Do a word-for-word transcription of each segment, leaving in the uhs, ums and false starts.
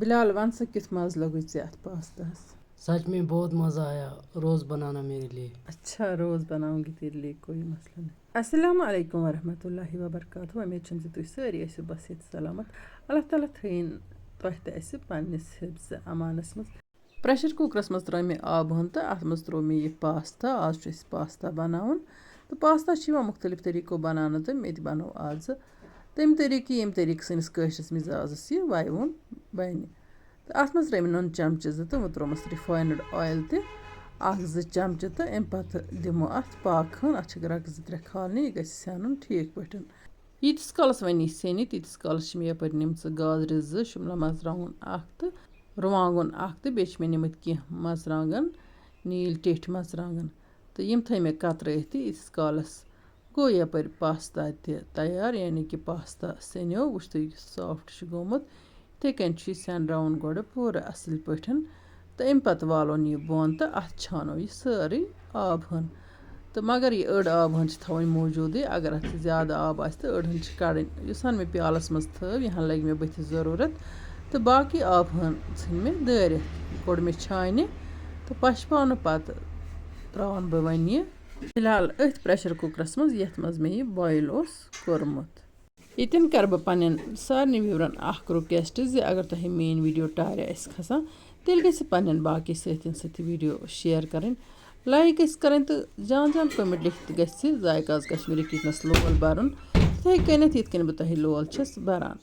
بلال، وَن سا، کیُتھ مَزٕ لوٚگُے ژےٚ اَتھ پاستاہَس؟ सच में बहुत मज़ा आया। रोज़ बनाना मेरे लिए। اچھا، روز بناؤں گی تیرے لیے، کوئی مسئلہ نہیں۔ السلام علیکم ورحمۃ اللہ وبرکاتہ۔ وۄمید چھم زِ تُہۍ سٲری ٲسِو بصحت سلامت۔ اللہ تعالیٰ تھٲیِن تۄہہِ تہٕ اَسہِ پننِس حفظ امانس منٛز۔ پریشر کوکرس منٛز ترٲو مےٚ آبہٕ ہن تہٕ اتھ منٛز ترٲو مےٚ یہِ پاستا۔ آز چھُ اَسہِ پاستا بناوُن تہٕ پاستا چھُ یِوان مُختٔلِف طٔریٖقو بناونہٕ تہٕ مےٚ تہِ بنوو آزٕ تَمہِ طٔریٖقہٕ، ییٚمہِ طٔریٖقہٕ سٲنِس کٲشرِس مِزازس یہِ وَیوُن بنہِ۔ تہٕ اتھ منٛز ترٲوۍ مےٚ نُن چمچہٕ زٕ تہٕ وۄنۍ ترٛوومَس refined oil تہِ اکھ زٕ چمچہٕ تہٕ اَمہِ پتہٕ دِمو اتھ پاکہٕ ہن۔ اتھ چھِ گرٛکہٕ زٕ ترٛےٚ کھالنہِ، یہِ گژھِ سٮ۪نُن ٹھیٖک پٲٹھۍ۔ ییٖتِس کالس وۄنۍ یہِ سٮ۪نہِ، تیٖتِس کالس چھِ مےٚ یپٲرۍ نِمژٕ گازرِ زٕ، شُملا مرژٕوانٛگُن اکھ تہٕ رُوانٛگُن اکھ تہٕ بیٚیہِ چھِ مےٚ نِمٕتۍ کینٛہہ مرژٕوانٛگن، نیٖلۍ ٹیٚٹھۍ مرژٕوانٛگن۔ تہٕ یِم تھٲے مےٚ کترٲیِتھ تہٕ ییٖتِس کالس گوٚو یپٲرۍ پاستا تہِ تیار، یعنی کہِ پاستا سیٚنیو۔ وٕچھتو، یہِ کیُتھ soft چھُ گوٚمُت۔ یِتھَے کٔنۍ چھُ یہِ سٮ۪نراوُن گۄڈٕ پوٗرٕ اَصٕل پٲٹھۍ۔ تہٕ اَمہِ پَتہٕ والون یہِ بۄن تہٕ اَتھ چھانو یہِ سٲرٕے آب ہن۔ تہٕ مگر یہِ أڑ آب ہن چھِ تھاوٕنۍ موٗجوٗدٕے، اگر اَتھ زیادٕ آب آسہِ تہٕ أڑ ہن چھِ کَڑٕنۍ۔ یُس ہن مےٚ پیالَس منٛز تھٲو، یہِ ہن لَگہِ مےٚ بٕتھِس ضروٗرت۔ تہٕ باقٕے آب ہن ژھٕنۍ مےٚ دٲرِتھ، کوٚڑ مےٚ چھانہِ تہٕ پَشپاونہٕ پَتہٕ ترٛاوَن بہٕ وۄنۍ یہِ فی الحال أتھۍ pressure cookerس منٛز، یَتھ منٛز مےٚ یہِ boil اوس کوٚرمُت۔ ییٚتٮ۪ن کَرٕ بہٕ پنٛنٮ۪ن سارنٕے viewerن اَکھ request زِ اگر تۄہہِ میٛٲنۍ video ٹارِ آسہِ کھسان، تیٚلہِ گژھِ پنٛنٮ۪ن باقٕے سٲتھٮ۪ن سۭتۍ تہِ video share کَرٕنۍ، like گژھِ کَرٕنۍ تہٕ جان جان comment لیکھِتھ گژھِ ذائقہ آز کشمیٖری kitchenس لول بَرُن۔ تِتھَے کٔنٮ۪تھ یِتھ کٔنۍ بہٕ تۄہہِ لول چھَس بَران۔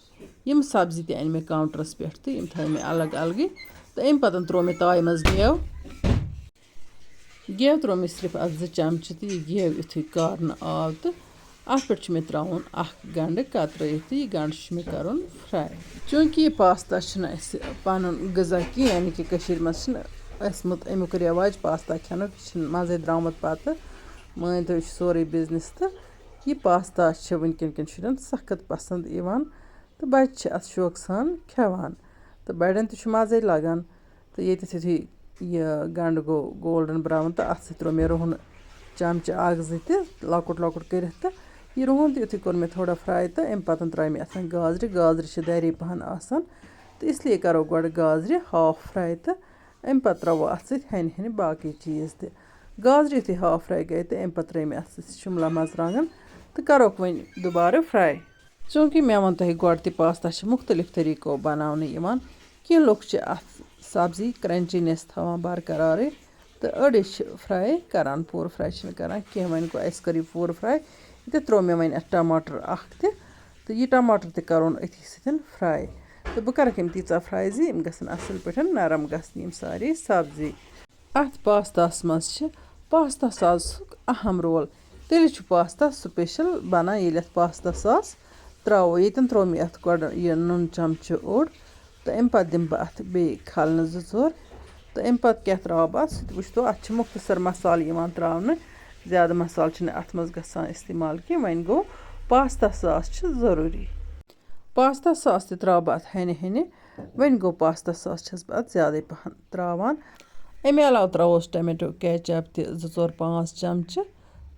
یِم سبزی تہِ اَنہِ مےٚ counterس پٮ۪ٹھ تہٕ یِم تھایہِ مےٚ الگ الگٕے۔ تہٕ اَمہِ پَتہٕ ترٛوو مےٚ تایہِ منٛز گٮ۪و۔ گٮ۪و ترٛوو مےٚ صرف اَتھ زٕ چمچہٕ تہٕ یہِ گٮ۪و یُتھُے کارنہٕ آو تہٕ اَتھ پٮ۪ٹھ چھُ مےٚ ترٛاوُن اَکھ گنٛڈٕ کترٲیِتھ تہٕ یہِ گنٛڈٕ چھُ مےٚ کَرُن fry۔ چوٗنٛکہِ یہِ پاستا چھُنہٕ اَسہِ پَنُن غذا کینٛہہ، یعنی کہِ کٔشیٖرِ منٛز چھِنہٕ ٲسمٕژ اَمیُک رٮ۪واج پاستا کھٮ۪نُک، یہِ چھِنہٕ منٛزَے درٛامُت پَتہٕ، مٲنۍ تو، یہِ چھُ سورُے business۔ تہٕ یہِ پاستا چھِ وٕنکٮ۪ن کٮ۪ن شُرٮ۪ن سخت پسنٛد یِوان۔ تہٕ بَچہِ چھِ اَتھ شوقہٕ سان کھٮ۪وان تہٕ بَڑٮ۪ن تہِ چھُ مَزَے لَگان۔ تہٕ ییٚتٮ۪تھ یُتھُے یہِ گَنٛڈٕ گوٚو golden brown تہٕ اَتھ سۭتۍ ترٛوو مےٚ رُہُن چَمچہٕ اَکھ زٕ تہِ لۄکُٹ لۄکُٹ کٔرِتھ۔ تہٕ یہِ رُہُن تہِ یُتھُے کوٚر مےٚ تھوڑا fry تہٕ اَمہِ پَتہٕ ترٛایہِ مےٚ اَتھ وۄنۍ گازرِ۔ گازرِ چھِ دَرے پَہَن آسان، تہٕ اِسلیے کَرو گۄڈٕ گازرِ half fry تہٕ اَمہِ پَتہٕ ترٛاوو اَتھ سۭتۍ ہَنہِ ہَنہِ باقٕے چیٖز تہِ۔ گازرِ یُتھُے half fry گٔے تہٕ اَمہِ پَتہٕ ترٛٲے مےٚ اَتھ سۭتۍ شُملا مَرژٕوانٛگَن تہٕ کَروکھ وۄنۍ دُبارٕ fry۔ چوٗنٛکہِ مےٚ ووٚن تۄہہِ گۄڈٕ تہِ، پاستا چھِ مُختٔلِف طٔریٖقو بَناونہٕ یِوان۔ کینٛہہ لُکھ چھِ اَتھ سبزی crunchiness تھاوان برقرارٕے تہٕ أڑۍ چھِ fry کَران، پوٗرٕ fry چھِنہٕ کَران کینٛہہ۔ وۄنۍ گوٚو، اَسہِ کٔر یہِ پوٗرٕ fry۔ ییٚتٮ۪تھ ترٛوو مےٚ وۄنۍ اَتھ ٹماٹر اَکھ تہِ تہٕ یہِ ٹماٹر تہِ کَرون أتھی سۭتۍ fry۔ تہٕ بہٕ کَرَکھ یِم تیٖژاہ fry زِ یِم گژھن اَصٕل پٲٹھۍ نرم گژھنہِ یِم سارے سبزی۔ اَتھ پاستاہَس منٛز چھِ پاستا ساسُک اَہَم role۔ تیٚلہِ چھُ پاستا special بَنان، ییٚلہِ اَتھ پاستا ساس ترٛاوو۔ ییٚتٮ۪ن ترٛوو مےٚ اَتھ گۄڈٕ یہِ نُن چَمچہٕ اوٚڑ تہٕ اَمہِ پَتہٕ دِمہٕ بہٕ اَتھ بیٚیہِ کھَلنہٕ زٕ ژور۔ تہٕ اَمہِ پَتہٕ کیٛاہ ترٛاوٕ بہٕ اَتھ سۭتۍ؟ وٕچھتو، اَتھ چھِ مُختصر مصالہٕ یِوان ترٛاونہٕ، زیادٕ مصالہٕ چھِنہٕ اَتھ منٛز گژھان استعمال کینٛہہ۔ وۄنۍ گوٚو، پاستا ساس چھِ ضروٗری۔ پاستا ساس تہِ ترٛاوٕ بہٕ اَتھ ہَنہِ ہَنہِ۔ وۄنۍ گوٚو، پاستا ساس چھَس بہٕ اَتھ زیادَے پَہَن ترٛاوان۔ اَمہِ علاوٕ ترٛاووس tomato ketchup تہِ زٕ ژور پانٛژھ چَمچہٕ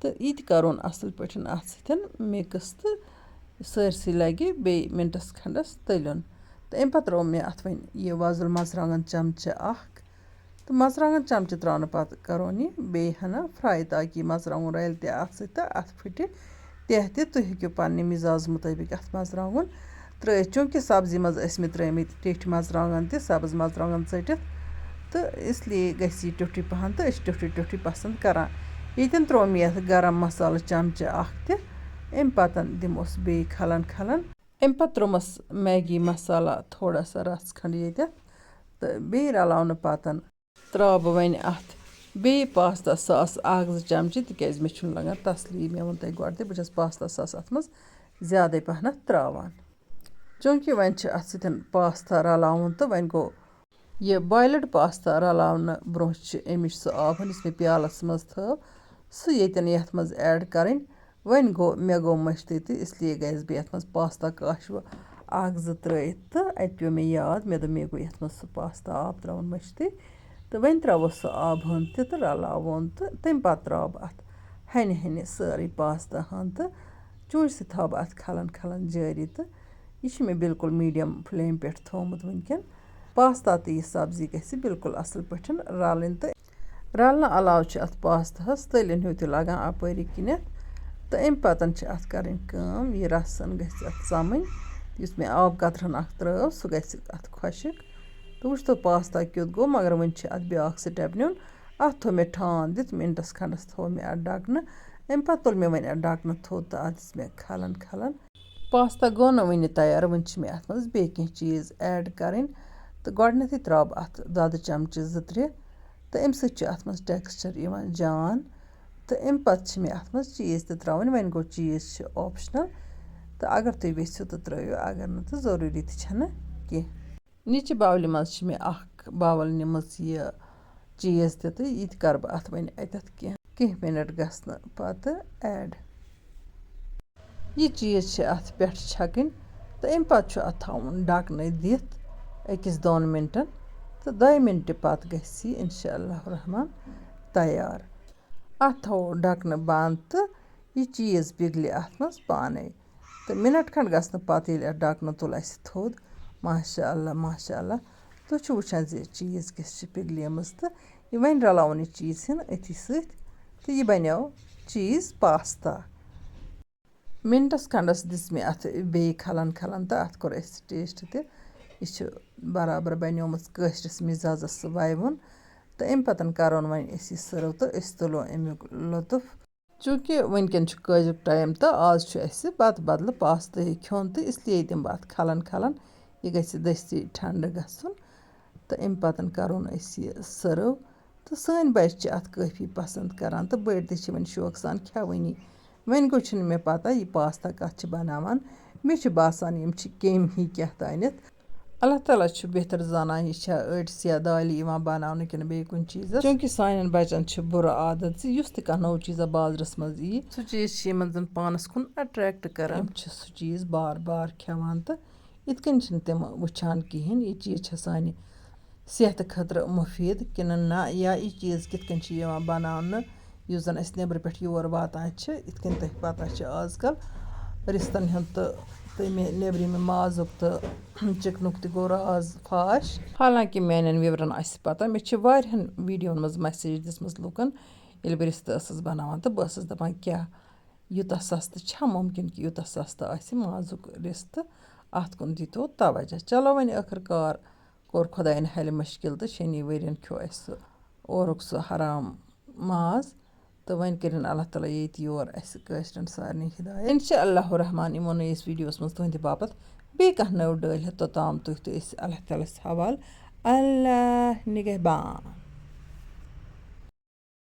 تہٕ یہِ تہِ کَرون اَصٕل پٲٹھۍ اَتھ سۭتۍ mix تہٕ سٲرسٕے لَگہِ بیٚیہِ مِنٹَس کھنٛڈَس تٔلیُن۔ تہٕ اَمہِ پَتہٕ ترٛوو مےٚ اَتھ وۄنۍ یہِ وۄزُل مَرژٕوانٛگَن چَمچہٕ اَکھ۔ تہٕ مَرژٕوانٛگَن چَمچہٕ ترٛاونہٕ پَتہٕ کَرون یہِ بیٚیہِ ہنا fry، تاکہِ یہِ مَرژٕوانٛگُن رَلہِ تہِ اَتھ سۭتۍ تہٕ اَتھ پھٕٹہِ تہہ تہِ۔ تُہۍ ہیٚکِو پنٛنہِ مِزازٕ مُطٲبِق اَتھ مَرژٕوانٛگُن ترٛٲیِتھ۔ چوٗنٛکہِ سبزی منٛز ٲسۍ مےٚ ترٛٲومٕتۍ ٹیٚٹھۍ مَرژٕوانٛگَن تہِ سبٕز مَرژٕوانٛگَن ژٔٹِتھ، تہٕ اِسلیے گژھِ یہِ ٹیٚٹھُے پَہَن تہٕ أسۍ چھِ ٹیٚٹھُے ٹیٚٹھُے پَسنٛد کَران۔ ییٚتٮ۪ن ترٛوو مےٚ یَتھ گرم مصالہٕ چَمچہٕ اَکھ تہِ۔ اَمہِ پَتہٕ دِموس بیٚیہِ کھَلَن کھَلَن۔ اَمہِ پَتہٕ ترٛوومَس میگی مصالہ تھوڑا سا رَژھ کھنٛڈ ییٚتٮ۪تھ تہٕ بیٚیہِ رَلاونہٕ پَتہٕ ترٛاوٕ بہٕ وۄنۍ اَتھ بیٚیہِ پاستا ساس اَکھ زٕ چَمچہٕ، تِکیٛازِ مےٚ چھُنہٕ لَگان تَسلی۔ مےٚ ووٚن تۄہہِ گۄڈٕ تہِ، بہٕ چھَس پاستا ساس اَتھ منٛز زیادَے پَہنَتھ ترٛاوان۔ چوٗنٛکہِ وۄنۍ چھِ اَتھ سۭتۍ پاستا رَلاوُن تہٕ وۄنۍ گوٚو یہِ boiled پاستا رَلاونہٕ برٛونٛہہ چھِ اَمِچ سُہ آب ہن، یُس مےٚ پیالَس منٛز تھٲو، سُہ ییٚتٮ۪ن یَتھ منٛز add کَرٕنۍ۔ وۄنۍ گوٚو، مےٚ گوٚو مٔشتٕے تہٕ اس لیے گٔیَس بہٕ یَتھ منٛز پاستا کاشوٕ اَکھ زٕ ترٛٲیِتھ تہٕ اَتہِ پیوٚو مےٚ یاد، مےٚ دوٚپ مےٚ گوٚو یَتھ منٛز سُہ پاستا آب ترٛاوُن مٔشتٕے۔ تہٕ وۄنۍ ترٛاووس سُہ آب ہن تہِ تہٕ رَلاوون تہٕ تَمہِ پَتہٕ ترٛاوٕ بہٕ اَتھ ہَنہِ ہَنہِ سٲرٕے پاستا ہن تہٕ چونٛچہِ سۭتۍ تھاوٕ بہٕ اَتھ کھَلَن کھَلَن جٲری۔ تہٕ یہِ چھُ مےٚ بِلکُل medium flame پٮ۪ٹھ تھوٚومُت وٕنکٮ۪ن۔ پاستا تہٕ یہِ سبزی گژھِ بالکل اَصٕل پٲٹھۍ رَلٕنۍ۔ تہٕ رَلنہٕ علاوٕ چھِ اَتھ پاستاہَس تٔلِنۍ ہیوٗ تہِ لَگان اَپٲری کِنٮ۪تھ۔ تہٕ اَمہِ پَتَن چھِ اَتھ کَرٕنۍ کٲم، یہِ رَسَن گژھِ اَتھ ژَمٕنۍ۔ یُس مےٚ آب قطرَن اَکھ ترٛٲو، سُہ گژھِ اَتھ خۄشِک۔ تہٕ وٕچھ تو پاستا کیُتھ گوٚو، مگر وۄنۍ چھِ اَتھ بیٛاکھ step نیُن۔ اَتھ تھوٚو مےٚ ٹھانٛڈ دِتھ، مِنٹَس کھنٛڈَس تھوٚو مےٚ اَتھ ڈَکھنہٕ۔ اَمہِ پَتہٕ تُل مےٚ وۄنۍ اَتھ ڈَکھنہٕ تھوٚد تہٕ اَتھ دِژ مےٚ کھَلَن کھَلَن۔ پاستا گوٚو نہٕ وٕنہِ تیار، وٕنہِ چھِ مےٚ اَتھ منٛز بیٚیہِ کینٛہہ چیٖز add کَرٕنۍ۔ تہٕ گۄڈٕنٮ۪تھٕے ترٛاوٕ بہٕ اَتھ دۄدٕ چمچہٕ زٕ ترٛےٚ، تہٕ اَمہِ سۭتۍ چھُ اَتھ منٛز texture یِوان جان۔ تہٕ اَمہِ پَتہٕ چھِ مےٚ اَتھ منٛز چیٖز تہِ ترٛاوٕنۍ۔ وۄنۍ گوٚو، چیٖز چھِ optional، تہٕ اگر تُہۍ یژھِو تہٕ ترٛٲیِو، اگر نہٕ تہٕ ضروٗری تہِ چھَنہٕ کینٛہہ۔ نِچہِ باولہِ منٛز چھِ مےٚ اَکھ باول نِمٕژ یہِ چیٖز تہِ، تہٕ یہِ تہِ کَرٕ بہٕ اَتھ وۄنۍ اَتٮ۪تھ کینٛہہ، کینٛہہ مِنَٹ گژھنہٕ پَتہٕ add۔ یہِ چیٖز چھِ اَتھ پٮ۪ٹھ چھَکٕنۍ تہٕ اَمہِ پَتہٕ چھُ اَتھ تھاوُن ڈَکہٕ نٔے دِتھ أکِس دۄن مِنٹَن، تہٕ دۄیہِ مِنٹہِ پَتہٕ گژھِ یہِ اِنشاء اللہ الرحمن تیار۔ اَتھ تھاوو ڈَکہٕ نہٕ بنٛد تہٕ یہِ چیٖز پِگلہِ اَتھ منٛز پانَے۔ تہٕ مِنَٹ کھنٛڈ گژھنہٕ پَتہٕ ییٚلہِ اَتھ ڈَکہٕ نہٕ تُل اَسہِ تھوٚد، ماشاء اللہ، ماشاء اللہ، تُہۍ چھِو وٕچھان زِ یہِ چیٖز کِژھ چھِ پِگلیمٕژ۔ تہٕ یہِ وۄنۍ رَلاوُن یہِ چیٖز ہن أتھی سۭتۍ، تہٕ یہِ بَنیو چیٖز پاستا۔ مِنٹَس کھنٛڈَس دِژ مےٚ اَتھ بیٚیہِ کھَلَن کھَلَن تہٕ اَتھ کوٚر اَسہِ taste تہِ۔ یہِ چھُ برابر بَنیومُت کٲشرِس مِزازَس وَیوُن۔ تہٕ اَمہِ پَتَن کَرون وۄنۍ أسۍ یہِ serve تہٕ أسۍ تُلو اَمیُک لطف۔ چوٗنٛکہِ وٕنکٮ۪ن چھُ کٲجُک time تہٕ آز چھُ اَسہِ بَتہٕ بدلہٕ پاستہٕ کھیوٚن، تہٕ اس لیے دِمہٕ بہٕ اَتھ کھَلَن کھَلَن۔ یہِ گژھِ دٔستی ٹھنٛڈٕ گژھُن۔ تہٕ اَمہِ پَتَن کَرون أسۍ یہِ serve۔ تہٕ سٲنۍ بَچہِ چھِ اَتھ کٲفی پَسنٛد کَران تہٕ بٔڑۍ تہِ چھِ وۄنۍ شوقہٕ سان کھٮ۪وٲنی۔ وۄنۍ گوٚو، چھُنہٕ مےٚ پَتہ یہِ پاستا کَتھ چھِ بَناوان۔ مےٚ چھُ باسان، یِم چھِ کیٚمۍ ہی کیٛاہ تانٮ۪تھ۔ اللہ تعالیٰ چھُ بہتر زانان، یہِ چھا أٹِس یا دالہِ یِوان بَناونہٕ کِنہٕ بیٚیہِ کُنہِ چیٖزَس۔ چوٗنٛکہِ سانٮ۪ن بَچَن چھِ بُرٕ عادت زِ یُس تہِ کانٛہہ نوٚو چیٖزا بازرَس منٛز یی، سُہ چیٖز چھِ یِمَن زَن پانَس کُن attract کَران۔ یِم چھِ سُہ چیٖز بار بار کھٮ۪وان تہٕ یِتھ کٔنۍ چھِنہٕ تِم وٕچھان کِہیٖنۍ، یہِ چیٖز چھا سانہِ صحتہٕ خٲطرٕ مُفیٖد کِنہٕ نہ، یا یہِ چیٖز کِتھ کٔنۍ چھِ یِوان بَناونہٕ، یُس زَن اَسہِ نیٚبرٕ پٮ۪ٹھ یور واتان چھِ، یِتھ کٔنۍ تۄہہِ پَتہ چھِ آز کَل رِستَن ہُنٛد تہٕ تَمہِ نیٚبرِمہِ مازُک تہٕ چِکنُک تہِ گوٚو راز فاش۔ حالانکہِ میٛانٮ۪ن viewerن آسہِ پَتہ، مےٚ چھِ واریاہَن videoہَن منٛز message دِژمٕژ لُکَن، ییٚلہِ بہٕ رِستہٕ ٲسٕس بَناوان تہٕ بہٕ ٲسٕس دَپان، کیٛاہ یوٗتاہ سَستہٕ چھا مُمکِن کہِ یوٗتاہ سَستہٕ آسہِ مازُک رِستہٕ؟ اَتھ کُن دیٖتو توجہ۔ چلو، وۄنۍ ٲخٕر کار کوٚر خۄدایَن حلہِ مُشکِل تہٕ شیٚنی ؤرِیَن کھیوٚو اَسہِ سُہ اورُک سُہ حرام ماز۔ تہٕ وۄنۍ کٔرِن اللہ تعالیٰ ییٚتہِ یور اَسہِ کٲشرٮ۪ن سارنٕے ہدایت۔ اِنشاء اللہ الرحمن یِمو نٔیِس videoہَس منٛز تُہٕنٛدِ باپَتھ بیٚیہِ کانٛہہ نٔو ڈٲلۍ ہٮ۪تھ، توٚتام تُہۍ تہٕ أسۍ اللہ تعالیٰ ہَس حوالہٕ۔ اللہ نِگہبان۔